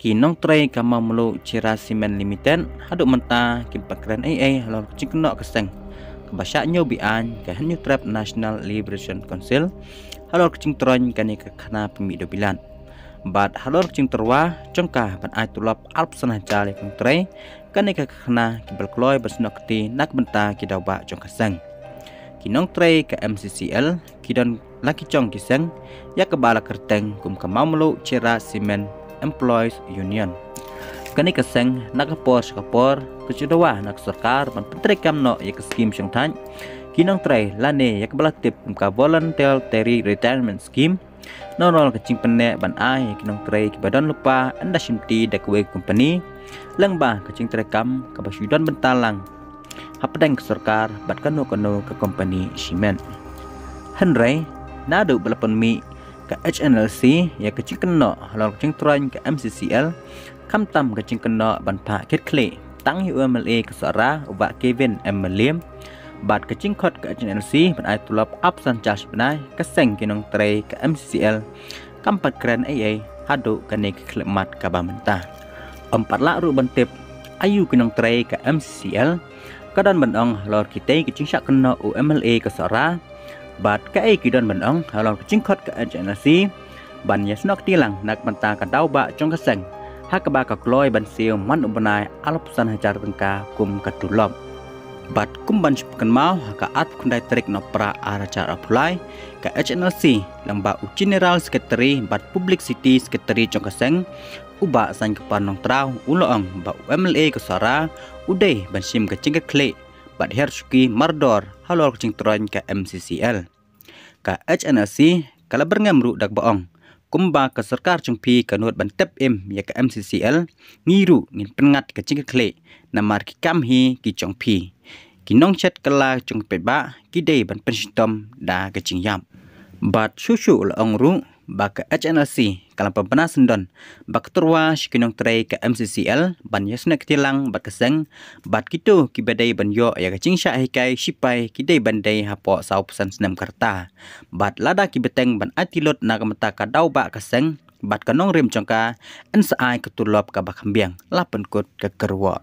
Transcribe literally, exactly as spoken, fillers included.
Ki nongtrei ka Mawmluh Cherra Cement Limited haduh mynta kim pat kren ei ei halor ka jingkynnoh ka seng kaba shah ñiew beaiñ ka Hynñiewtrep National Liberation Council halor ka jingtroiñ kane ka khana pynmih dewbilat. Bad halor ka jingtyrwa jong ka ban ai tulop arphew san hajar ïa ki nongtrei kane ka khana kiba la kloi ban snoh kti na ka bynta ki daw bah jong ka seng. Ki nongtrei ka M C C L ki don la ki jong ki seng ïa kaba la kyrteng kum ka Mawmluh Cherra Cement Employees Union. Kane ka seng na ka por sha ka por ka ju dawa na ka sorkar ban pyntreikam noh ïa ka skim shongthait ki nongtrei lane ïa kaba la tip kum ka Voluntary Retirement Scheme. Nalor ka jingpynneh ban ai ïa ki nongtrei kiba don lypa ynda shimti da kawei ka kompani lyngba ka jingtreikam kaba shu don bynta lang hapdeng ka sorkar bad kano kano ka kompani shimet. Hynrei naduh ba la pynmih ka H N L C ïa ka jingkynnoh halor ka jingtroiñ ka M C C L, khamtam ka jingkynnoh ban phah kit khlieh tang ïa u M L A ka Sohra u Bah Kevin M Mylliem bad ka jingkhot ka H N L C ban ai tulop arphew san hajar shi bnai, ka seng ki nongtrei ka M C C L kam pat kren ei ei haduh kane ka khyllipmat kaba mynta. Ym pat lah ruh ban tip aïu ki nongtrei ka M C C L ka don ban ong halor kitei ki jingshah kynnoh u M L A ka Sohra bad kaei ki don ban ong halor ka jingkhot ka H N L C ban ïasnoh kti lang na ka bynta ka daw bah jong ka seng ha kaba ka kloi ban siew man u bnai arphew san hajar tyngka kum ka tulop. Bad kum ban shu pynkynmaw, ha ka arphew khyndai tarik Nohprah ar hajar arphew lai, ka H N L C lyngba u General Secretary bad Publicity Secretary jong ka seng u Bah Saiñkupar Nongtraw u la ong ba u M L A ka Sohra u dei ban shim ka jingkitkhlieh bad hiar shuki mardor halor ka jingtroiñ ka M C C L. Ka H N L C ka la byrngem ruh da kaba ong, kumba ka sorkar jong phi ka nud ban tep im ïa ka M C C L, ngi ruh ngin pynngat ka jingkitkhlieh namar ki kam hi ki jong phi. Ki nongshet kylla jong ka paidbah ki dei ban pynshitom da ka jingïap. Bad shuh shuh la ong ruh ba ka H N L C ka la pynbna syndon ba ka tyrwa sha ki nongtrei ka M C C L ban ïasnoh kti lang bad ka seng bad kito kiba dei ban ïoh ïa ka jingshah hikai shipai ki dei ban dei hapoh sawphew san snem ka rta. Bad lada ki bteng ban aiti lut na ka bynta ka daw bah ka seng bad ka nongrim jong ka, yn sa ai ka tulop kaba kham biang, la pynkut ka kyrwoh.